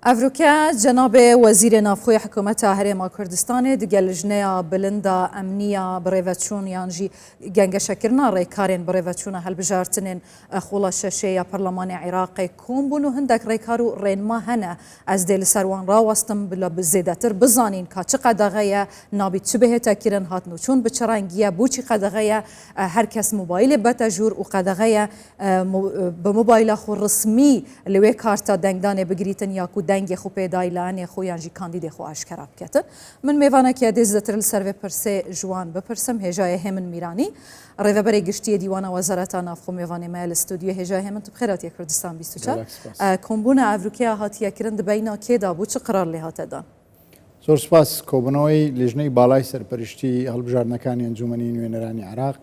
ئەڤروکە جەنابێ وەزیرێ ناوخۆی حکوومەتا هەرێما کوردستانێ دگە لژنەیا بلندا ئەمنییا بڕێڤەچوون یانژی گەنگەشەکردنا ڕێکارێن بڕێڤەچوونە هەلبژارتنێن خوڵە شەشێ یا پەرلەمانێ عیراقێ کۆم بوون و هندەک ڕێکار و ڕێنما هەنە ئەز دێ لسەر وان ڕاوەستم بلا زێدەتر بزانین کا چ قەدەغەیە نابیت چ بهێتە کرن هاتن و چوون بچ ڕەنگیە بوچی قەدەغەیە هەر کەس موبایلێ بەتە ژوور و قەدەغەیە بە موبایلا خو ڕسمی لەوێ کارتا دەنگدانێ بگریتن یاکو دەنگێ خو پێدای لایەنێ خو یانژی کاندیدێ خو ئاشکەرا بکەتن. من مێڤانەکیە دێ زێدەتر لسەر ڤێ پرسێ ژوان بپرسم هێژایە هێمن میرانی ڕێڤەبەرێ گشتیێ دیوانە وەزارەتا ناوخۆ مێڤانێ مەیە لە ستۆدیۆ هێژایە هێمن تو بخێر هاتیە کوردستان 24 کۆمبوونە ئەڤروکێا هاتیە کرن دبەینا کێدا بوو چ قرار لێ هاتە دان؟ زۆر سپاس. کۆبوونەوەی لیژنەی باڵای سەرپەرشتی هەڵبژاردنەکانی ئەنجوومەنی نوێنەرانی عێراق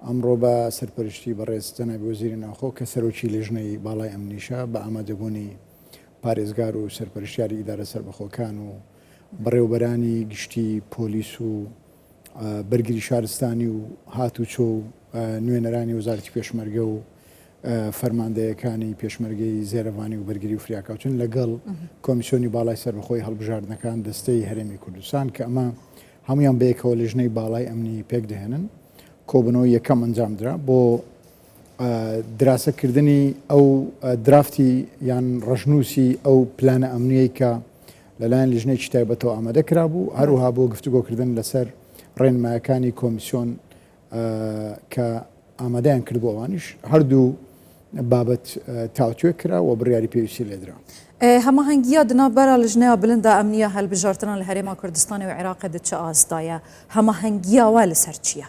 ئەمڕۆ بە سەرپەرشتی بەڕێز جەنابی وەزیری ناوخۆ کە سەرۆکی لیژنەی باڵای ئەمنیشە بە ئامادەبوونی پارێزگار و سەرپەرشتیاری ئیدارە سەربەخۆکان و بەڕێوەبەرانی گشتی پۆلیس و بەرگری شارستانی و هاتوچۆ و نوێنەرانی وەزارەتی پێشمەرگە و فەرماندەیەکانی پێشمەرگەی زێرەڤانی و بەرگری و فریاکەوتن لەگەڵ کۆمیسیۆنی باڵای سەربەخۆی هەڵبژاردنەکان دەستەی هەرێمی کوردستان کە ئەمە هەموویان بەیەکەوە لیژنەی باڵای ئەمنی پێکدەهێنن. کۆبوونەوەی یەکەم ئەنجامدرا بۆ دراسەکردنی ئەو درافتی یان ڕەشنووسی ئەو پلانە ئەمنیەی کە لەلایەن لیژنەیەکی تایبەتەوە ئامادە کرابوو، هەروەها بۆ گفتوگۆکردن لەسەر ڕێنمایەکانی کۆمیسیۆن کە ئامادەیان کردبوو ئەوانیش هەردوو بابەت تاوتوێ کرا و بڕیاری پێویستی لێدرا. هەماهەنگییا di navbera Lijneya Bilind a Emniya Hilbijartinan li Herêma Kurdistanê û Iraqê di çi ast de ye? Hemahengiya we li ser çi ye?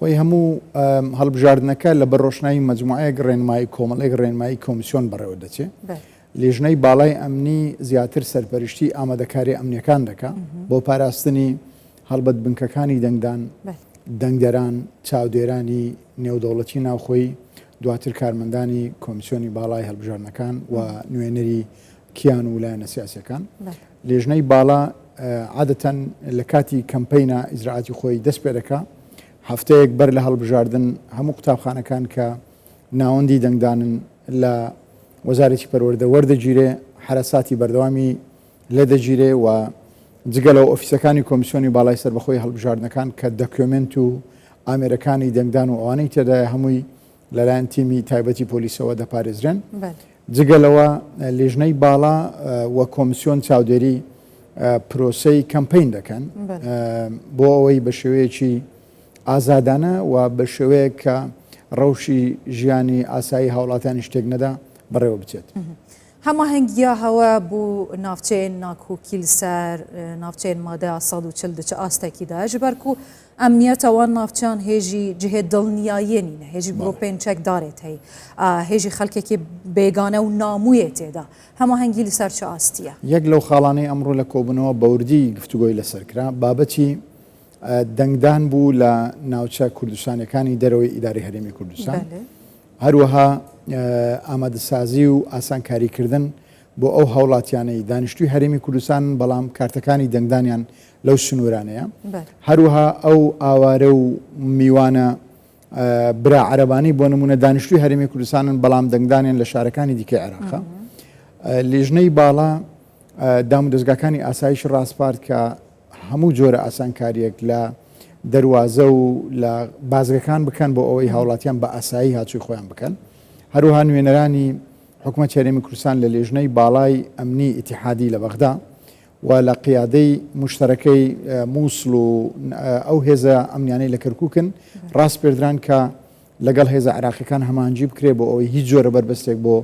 خۆی هەموو هەڵبژاردنەکە لە بەر ڕۆشنایی مەجموعەیەک ڕێنمایی کۆمەڵێک ڕێنمایی کۆمیسیۆن بەڕێوە دەچێ. لیژنەی باڵای ئەمنی زیاتر سەرپەرشتی ئامادەکارییە ئەمنییەکان دەکا بۆ پاراستنی هەڵبەت بنکەکانی دەنگدان، دەنگدەران، چاودێرانی نێودەوڵەتی ناوخۆیی، دواتر کارمەندانی کۆمیسیۆنی باڵای هەڵبژاردنەکان و نوێنەری کیان و لایەنە سیاسیەکان. لیژنەی باڵا عادەتەن لە کاتی کەمپەینە ئیجرائاتی خۆی دەست پێ دەکا. هەفتەیەک بەر لە هەڵبژاردن هەموو قوتابخانەکان کە ناوەندی دەنگدانن لە وەزارەتی پەروەردە وەردەگیرێ، حەرەساتی بەردەوامی لێ دەگیرێ و جگە لەوە ئۆفیسەکانی کۆمیسیۆنی باڵای سەربەخۆی هەڵبژاردنەکان کە دەکیۆمێنت و ئامێرەکانی دەنگدان و ئەوانەی تێدایە هەمووی لەلایەن تیمی تایبەتی پۆلیسەوە دەپارێزرێن. جگە لەوە لیژنەی باڵا و کۆمیسیۆن چاودێری پرۆسەی کەمپەین دەکەن بۆ ئەوەی بە شێوەیەکی ئازادانە و بە شێوەیەک کە ڕەوشی ژیانی ئاسایی هاوڵاتیانیش تێک نەدا بەڕێوە بچێت. هەماهەنگییا هەوە بۆ ناوچەیێن ناکۆکی li ser navçeyên madeya 140 di çi astekî de ye ji ber ku emniyeta wan navçeyan hê jî cihê dilniyayiyê nîne hê jî grûpên çekdarê tey hê jî xelkekî bêgane û namûyê tê de هەماهەنگی li ser çi astî ye؟ یەک لەو خاڵانەی ئەمڕۆ لە کۆبوونەوە بەوردی گفتوگۆی لەسەر کرا بابەتی دەنگدان بوو لە ناوچە کوردستانیەکانی دەرەوەی ئیدارەی هەرێمی کوردستان. هەروەها ئامادەسازی و ئاسانکاریکردن بۆ ئەو هاوڵاتیانەی دانیشتووی هەرێمی کوردستانن بەڵام کارتەکانی دەنگدانیان لەو سنوورانەیە، هەروەها ئەو ئاوارە و میوانە برا عەرەبانەی بۆ نموونە دانیشتووی هەرێمی کوردستانن بەڵام دەنگدانیان لە شارەکانی دیکەی عێراقە. لیژنەی باڵا دامودەزگاکانی ئاسایش ڕاسپارد کە هەموو جۆرە ئاسانکارییەک لە دەروازە و لە بازگەکان بکەن بۆ ئەوەی هاوڵاتیان بە ئاسایی هاتووی خۆیان بکەن. هەروەها نوێنەرانی حکومەتی هەرێمی کوردستان لە لێژنەی باڵای ئەمنی ئیتیحادی لە بەغدا و لە قیادەی موشتەرەکەی مووسڵ و ئەو هێزە ئەمنیانەی لە کەرکووکن ڕاسپێردران کە لەگەڵ هێزە عێراقیەکان هەماهەنگی بکرێت بۆ ئەوەی هیچ جۆرە بەربەستێک بۆ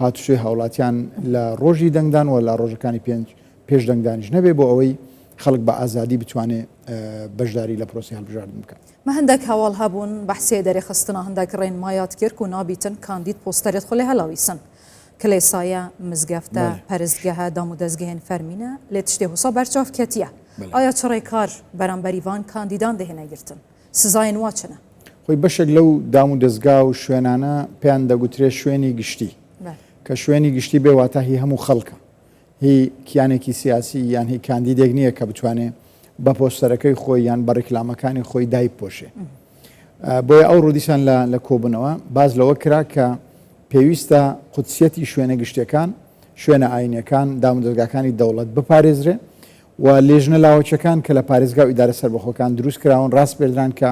هاتوچۆی هاوڵاتیان لە ڕۆژی دەنگدان و لە ڕۆژەکانی پێنج پێش دەنگدانیش نەبێ بۆ ئەوەی خەڵک بە ئازادی بتوانێ بەشداری لە پرۆسەی هەڵبژاردن بکات. مە هندەک هەواڵ هەبوون بەحسێ دەرێ خستنا هندەک ڕێنمایات کرد کو نابیتن کاندید پۆستەرێت خو لێ هەلاویسن. کلێسایە، مزگەفتە، پەرستگەهە، دامودەزگەهێن فەرمینە، لێ تشتێ هوسا بەرچاڤ کەتیە. ئایا چ ڕێکار بەرامبەری ڤان کاندیدان دێهێنە گرتن؟ سزایێن وا چنە؟ خۆی بەشێک لەو دام و دەزگا و شوێنانە پێیان دەگوترێ شوێنی گشتی. کە شوێنی گشتی بێ واتا هی هەموو خەڵکە. هی کیانێکی سیاسی یان هی کاندیدێک نییە کە بتوانێ بە پۆستەرەکەی خۆی یان بە ڕیکلامەکانی خۆی دایبپۆشێ. بۆیە ئەوڕۆ دیسان لە کۆبوونەوە باس لەوە کرا کە پێویستە قودسیەتی شوێنە گشتیەکان شوێنە ئاینیەکان، دامودەزگاکانی دەوڵەت بپارێزرێ و لێژنە لاوەکیەکان کە لە پارێزگا و ئیدارە سەربەخۆکان دروست کراون ڕاسپێردران کە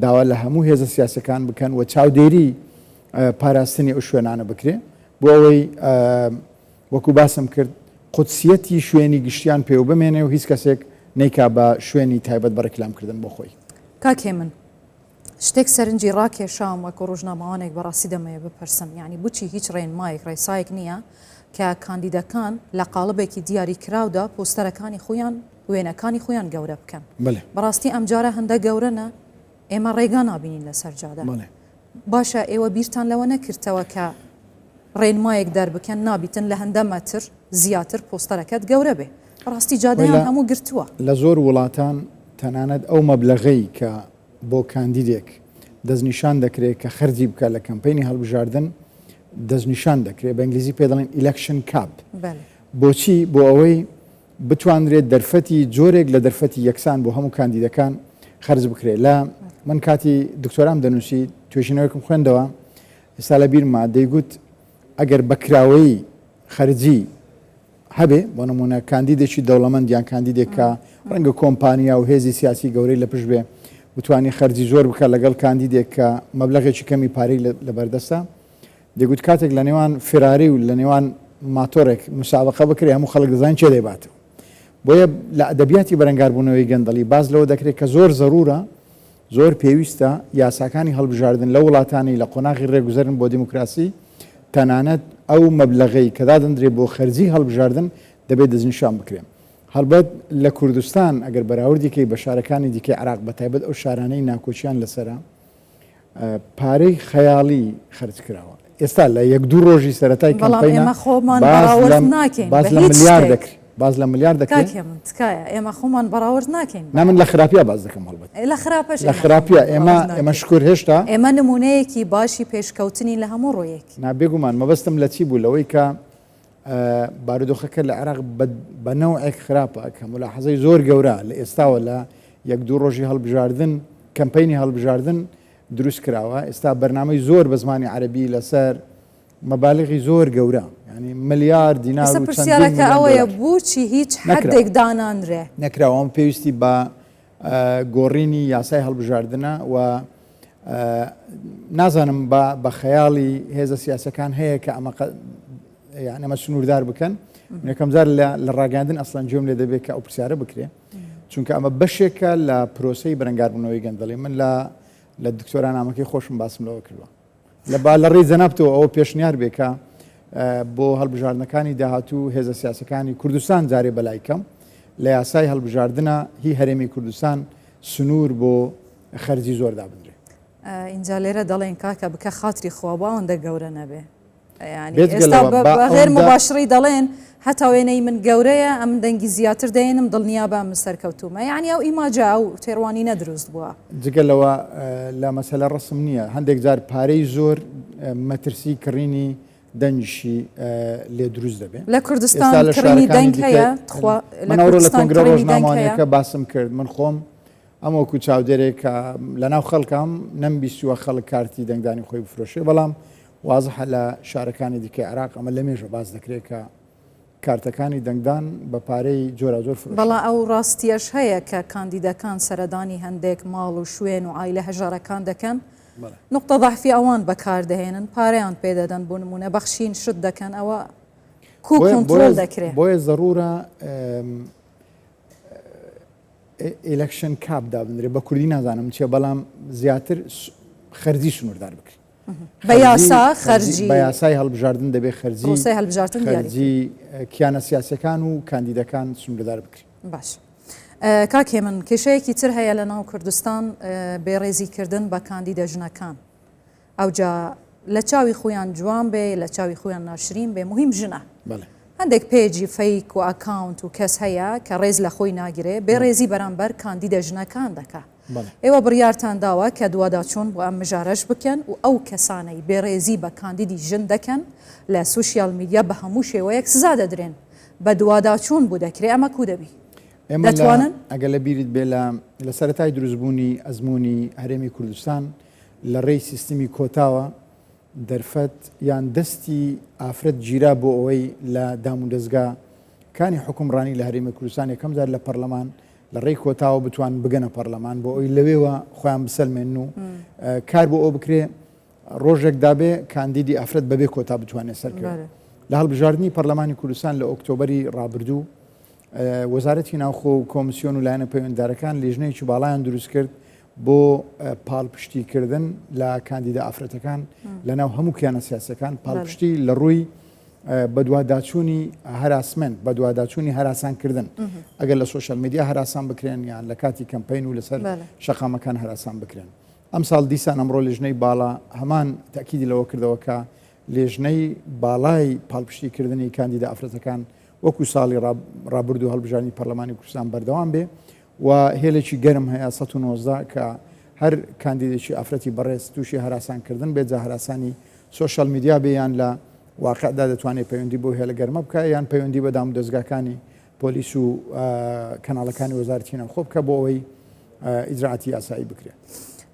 داوا لە هەموو هێزە سیاسەکان بکەن و چاودێری پاراستنی ئەو شوێنانە بکرێ بۆ ئەوەی وەکو باسم کرد قودسیەتی شوێنی گشتیان پێوە بمێنێ و هیچ کەسێک نەیکا بە شوێنی تایبەت بە ڕیکلام کردن بۆ خۆی. کاک هێمن شتێک سەرنجی ڕاکێشام وەکو ڕۆژنامەوانێک بەڕاستی دەمەوێ بپرسم یعنی بچی هیچ ڕێنمایەک ڕێسایەک نییە کە کاندیدەکان لە قاڵبێکی دیاری کراودا پۆستەرەکانی خۆیان وێنەکانی خۆیان گەورە بکەن بەڕاستی ئەمجارە هەندە گەورەنە ئێمە ڕێگا نابینین لەسەر جادە باشە ئێوە بیرتان لەوە نەکردەوە کە ڕێنمایەک دەربکەن نابیتن لە هەندە مەتر زیاتر پۆستەرەکەت گەورە بێ بەڕاستی جادەیان هەموو گرتووە. لە زۆر وڵاتان تەنانەت ئەو مەبلەغەی کە بۆ کاندیدێک دەستنیشان دەکرێت کە خەرجی بکات لە کەمپەینی هەڵبژاردن دەستنیشان دەکرێت، بە ئینگلیزی پێ دەڵێن election cap. بۆچی؟ بۆ ئەوەی بتوانرێت دەرفەتی جۆرێک لە دەرفەتی یەکسان بۆ هەموو کاندیدەکان خەرج بکرێت. لە من کاتی دکتۆرام دەنووسی توێژینەوەیەکم خوێندەوە ئێستا لە بیرمە دەیگوت ئەگەر بەکراوەیی خەرجی هەبێ، بۆ نموونە کاندیدێکی دەوڵەمەند یان کاندیدێک کە ڕەنگە کۆمپانیا و هێزی سیاسی گەورەی لە پشت بێ بتوانێ خەرجی زۆر بکات لەگەڵ کاندیدێک کە مەبلەغێکی کەمی پارەی لەبەردەستە، دەیگوت کاتێک لە نێوان فێراری و لە نێوان ماتۆرێک مسابقە بکرێ هەموو خەڵک دەزانین کێ دەیباتەوە. بۆیە لە ئەدەبیاتی بەرەنگاربوونەوەی گەندەڵی باس لەوە دەکرێت کە زۆر زەروورە زۆر پێویستە یاساکانی هەڵبژاردن لەو وڵاتانەی لە قۆناغی ڕێگوزەرن بۆ دیموکراسی، تەنانەت ئەو مەبلەغەی کە دادەندرێ بۆ خەرجی هەڵبژاردن دەبێ دەستنیشان بکرێ. هەڵبەت لە کوردستان ئەگەر بەراوردی کەی بە شارەکانی دیکەی عێراق بە تایبەت ئەو شارانەی ناکۆکیان لەسەرە، پارەی خەیاڵی خەرج کراوە. ئێستا لە یەک دوو ڕۆژی سەرەتای بەڵام کەمپەینە ئێمە خۆمان باس بەراورد لە ناکەین باس بە لە هیچ ملیار شتێک. دەکرێ باس لە ملیار کاک دەکرێ. هێمن تکایە ئێمە خۆمان بەراورد ناکەین بە نا من لە خراپیا باس دەکەم هەڵبەت. ئێ لە خراپەش لە ئێمە خراپیا خۆمان ئێمە بەراورد ئێمە ناکەین. شکور هێشتا. ئێمە نموونەیەکی باشی پێشکەوتنین لە هەموو ڕوویەک. نا بێگومان مەبەستم لە چی بوو لەوەی کە بارودۆخەکە لە عێراق بە نەوعێک خراپە کە مولاحەزەی زۆر گەورە لە ئێستاوە لە یەک دوو ڕۆژی هەڵبژاردن کەمپەینی هەڵبژاردن دروست کراوە ئێستا بەرنامەی زۆر بە زمانی عەرەبی لەسەر مەبالغی زۆر گەورە یعنی ملیار دینار ئێستا و چەندین پرسیارەکە ملیۆن ئەوەیە دۆلار بۆچی هیچ نەکراوە. حەدێک دانانرێ؟ نەکراوە ئەمە پێویستی بە گۆڕینی یاسای هەڵبژاردنە و نازانم بە بە خەیاڵی هێزە سیاسەکان هەیە کە ئەمە یان ئەمە سنووردار بکەن یەکەم جار لە ڕاگەاندن ئەسڵەن گوێم لێ دەبێت کە ئەو پرسیارە بکرێ چونکە ئەمە بەشێکە لە پرۆسەی بەرەنگاربوونەوەی گەندەڵی من لە لە دکتۆرا نامەکەی خۆشم باسم لەوە کردووە لە با لە ڕێی جەنابتەوە ئەوە پێشنیار بێ کە بۆ هەڵبژاردنەکانی داهاتوو هێزە سیاسەکانی کوردستان جارێ بەلای کەم لە یاسای هەڵبژاردنە هی هەرێمی کوردستان سنوور بۆ خەرجی زۆر دابنرێ. ئینجا لێرە دەڵێن کاکە بکە خاتری خوا با ئەوەندە گەورە نەبێ. یانی بێجگە ئێستا لەوە بە با بە غێر ئەوەندە موباشڕی دەڵێن هەتا وێنەی من گەورەیە ئەمن دەنگی زیاتر دەێنم دڵنیابە ئەمن سەرکەوتوومە یانی ئەو ئیماجە ئەو تێڕوانینە دروست بووە. جگە لەوە لە مەسەلە ڕەسم نییە هەندێک جار پارەی زۆر مەترسی کڕینی دەنگیشی لێ دروست دەبێ. لە کوردستان ئێستا لە کڕینی شارەکانی دەنگ دیکە هەیە تخوا لە من ئەوڕۆ لە کوردستان کۆنگرە کڕینی دەنگ هەیە؟ ڕۆژنامەوانیەکە باسم کرد من خۆم ئەم وەکو چاودێرێک کە لەناو خەڵکام نەمبیستووە خەڵک کارتی دەنگدانی خۆی بفرۆشێ بەڵام وازحە لە شارەکانی دیکەی عێراق ئەمە لەمێژە باس دەکرێت کە کارتەکانی دەنگدان بە پارەی جۆراوجۆر بەڵا فرۆشراون. ئەو ڕاستیەش هەیە کە کاندیدەکان سەردانی هەندێک ماڵ و شوێن و عایلە هەژارەکان دەکەن، نوقتە ضعفی ئەوان بەکار دەهێنن، پارەیان پێ دەدەن، بۆ نموونە بەخشین شت دەکەن، ئەوە کوو کۆنترۆڵ دەکرێ؟ بۆیە زەروورە election cap دابنرێ، بە کوردی نازانم چیە، بەڵام زیاتر خەرجی سنووردار بکرێ. بە یاسا خەرجی بە یاسای هەڵبژاردن دەبێ خەرجی پرۆسەی هەڵبژاردن دیاری خەرجی کیانە سیاسیەکان و کاندیدەکان سنووردار بکرێ. باش کاک هێمن کێشەیەکی تر هەیە لە ناو کوردستان بێڕێزی کردن بە کاندیدە ژنەکان ئەوجا لە چاوی خۆیان جوان بێ لە چاوی خۆیان ناشرین بێ مهم ژنە هەندێک page ی fake و account و کەس هەیە کە ڕێز لە خۆی ناگرێ بێڕێزی بەرامبەر کاندیدە ژنەکان دەکا ئێوە بڕیارتان داوە کە دواداچوون بۆ ئەم مژارەش بکەن و ئەو کەسانەی بێڕێزی بە کاندیدی ژن دەکەن لە social media بە هەموو شێوەیەک سزا دەدرێن. بەدواداچوون بو دەکرێ ئەمە کو دەبی؟ ئێمە لە دەتوانن؟ ئەگەر لە بیرت بێ لە لە سەرەتای دروستبوونی ئەزموونی هەرێمی کوردستان لە ڕێی سیستمی کۆتاوە. دەرفەت یان دەستی ئافرەت گیرا بۆ ئەوەی لە دامودەزگا کانی حوکمڕانی لە هەرێمی کوردستان یەکەم جار لە پەرلەمان لە ڕێی کۆتاوە بتوان بگەنە پەرلەمان بۆ ئەوی لەوێوە خۆیان بسەلمێن و کار بۆ ئەو بکرێ ڕۆژێک دابێ کاندیدی ئافرەت بەبێ کۆتا بتوانێت سەرکەوێت. لە هەڵبژاردنی پەرلەمانی کوردستان لە ئۆکتۆبەری ڕابردوو وەزارەتی ناوخۆ و کۆمسیۆن و لایەنە پەیوەنددارەکان لیژنەیەکی باڵایان دروست کرد بۆ پاڵپشتیکردن لە کاندیدە ئافرەتەکان لەناو هەموو کیانە سیاسەکان پاڵپشتی لە ڕووی بەدواداچوونی harassment بەدواداچوونی هەراسانکردن ئەگەر لە social media هەراسان بکرێن یان لە کاتی کەمپین و لەسەر شەقامەکان هەراسان بکرێن ئەمساڵ دیسان ئەمڕۆ لیژنەی باڵا هەمان تەئکیدی لەوە کردەوە کە لێژنەی باڵای پاڵپشتیکردنی کاندیدە ئافرەتەکان وەکو ساڵی ڕابردوو هەڵبژاردنی پەرلەمانی کوردستان بەردەوام بێ و هێلێکی گەرم هەیە 119 کە هەر کاندیدێکی ئافرەتی بەڕێز تووشی هەراسانکردن بێت جا هەراسانی social media بێ یان لە واقعدا دەتوانێت پەیوەندی بۆ هێلە گەرمە بکە یان پەیوەندی بە دامودەزگاکانی پۆلیس و کەناڵەکانی وەزارەتی ناوخۆ بکە بۆ ئەوەی ئیجرائاتی یاسایی بکرێت.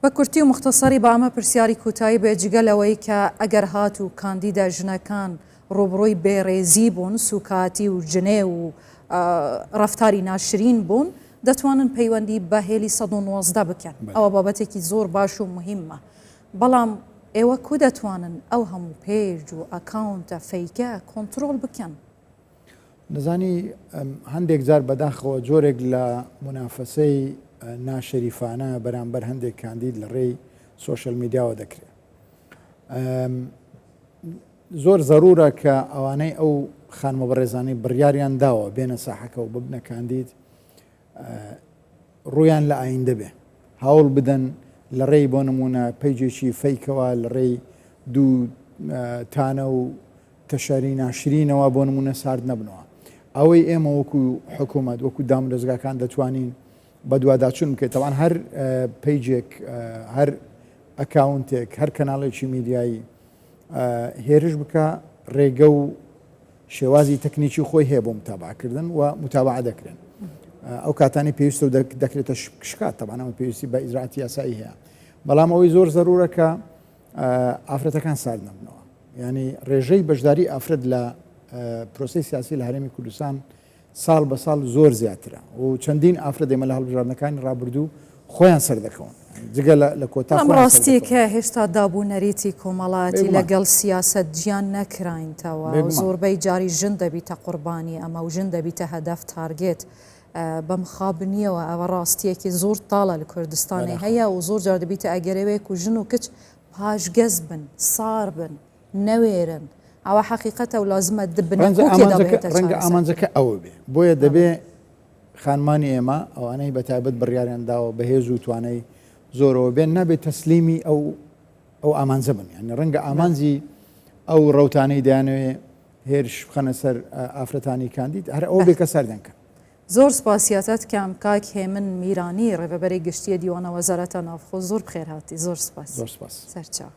بە کورتی و موختەسەری با ئەمە پرسیاری کوتایی بێت جگە لەوەی کە ئەگەر هاتوو کاندیدە ژنەکان ڕووبڕووی بێڕێزی بوون، سووکایەتی و جنێو و ڕەفتاری ناشرین بوون، دەتوانن پەیوەندی بە هێلی 119 بکەن. ئەوە بابەتێکی زۆر باش و موهیممە. بەڵام ئێوە کو دەتوانن ئەو هەموو page و account ە fake ە کۆنترۆڵ بکەن؟ دەزانی هەندێک جار بەداخەوە جۆرێک لە مونافەسەی ناشەریفانە بەرامبەر هەندێک کاندید لە ڕێی social media وە دەکرێت. زۆر زەرورە کە ئەوانەی ئەو خانمە بەڕێزانەی بڕیاریان داوە بێنە ساحەکە و ببنە کاندید ڕوویان لە ئایندە بێ هەوڵ بدەن لە ڕێی بۆ نمونە page ێکی fake ەوە لە ڕێی دوو تانە و تەشەری ناشرینەوە بۆ نمونە سارد نەبنەوە ئەوەی ئێمە وەکو حکوومەت وەکو دامودەزگاکان دەتوانین بەدواداچوون بکەیت تەوان هەر page ێک هەر account ێک هەر کەناڵێکی میدیایی هێرش بکە ڕێگە و شێوازی تەکنیکی خۆی هەیە بۆ متابعکردن و متابعە دەکرێن ئەو کاتانی پێویستە و دەکرێتە شکات تەبانەوە پێویستی بە ئیجرائاتی یاسایی هەیە بەڵام ئەوەی زۆر زەرورە کە ئافرەتەکان سارد نەبنەوە ینی ڕێژەی بەشداری ئافرەت لە پرۆسی سیاسی لە هەرێمی کوردستان ساڵ بە ساڵ زۆر زیاترە و چەندین ئافرەت ئێمە لە هەڵبژاردنەکانی ڕابردوو خۆیان سەردەکەون جگە لە کۆتا بەڵام ڕاستییەکە هێشتا داب و نەریتی کۆمەڵایەتی لەگەڵ سیاسەت جیا نەکراینتەوە و زۆربەی جاری ژن دەبیتە قوربانی ئەمە و ژن دەبیتە هەدەف target بە مخابنیەوە ئەوە ڕاستییەکی زۆر تاڵە لە کوردستانێ هەیە و زۆر جار دەبیتە ئەگەرەوێک و ژن و کچ پاشگەز بن سار بن نەوێرن ئەوە حەقیقەتە و لازمە دبنە ڕەنگە ئامانجەکە ڕەنگە ئامانجەکە ئەوە بێ بۆیە دەبێ خانمانی ئێمە ئەوانەی بە تایبەت بڕیاریان داوە بەهێز و توانای زۆرەوە بێن نابێت تەسلیمی ئەو ئەو ئامانجە بن یعنی ڕەنگە ئامانجی ئەو ڕوتانەی دەیانەوێ هێرش بخەنە سەر ئافرەتانی کاندید هەر ئەو بێ کە سەردەنکە زۆر سپاسیاتت کەم کاک هێمن میرانی ڕێڤەبەری گشتیە دیوانە وەزارەتە ناوخۆ زۆر بخێر هاتی زۆر سپاس زۆر سپاس سەرچاو.